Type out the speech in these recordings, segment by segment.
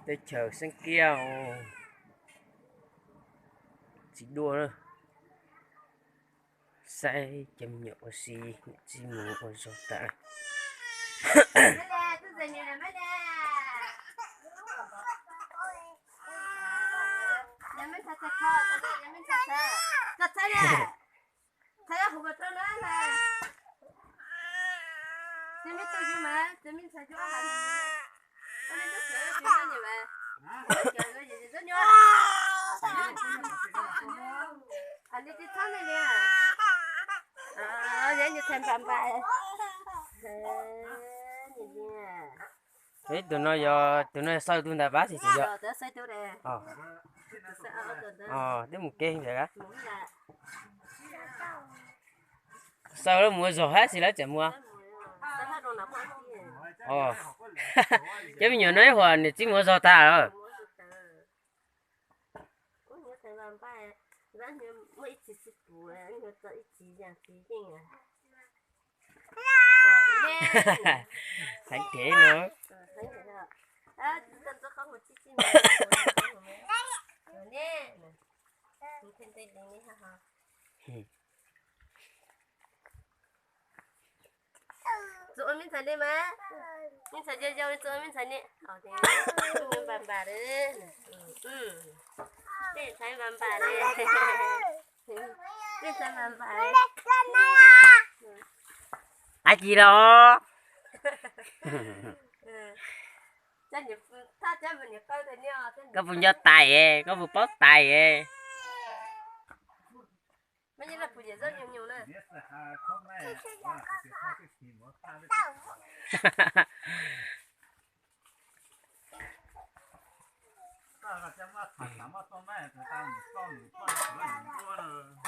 Teb chaws Xeeb Kiab, tsis dua na. Saib cov me nyuam ua si, niam txiv mus ua zog tas. Tus no yog, tus no yog xaw tus ntawd pab xim xim yog. Twb mus ke ntawd. Xaw lawv mus ua zog hab xis lawv tseem mus. Cov me nyuam no ib huam niam txiv mus ua zog tag lawm. Heev kev no. Txus ua me ntxhais ne mas, me ntxhais yau yau txus ua me ntxhais ne, npam npam li, tej ntxhais npam npam li, tej ntxhais npam npam li. Ab ci los. Koj puas nco tais, koj puas paub tais?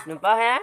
Nws paub hab.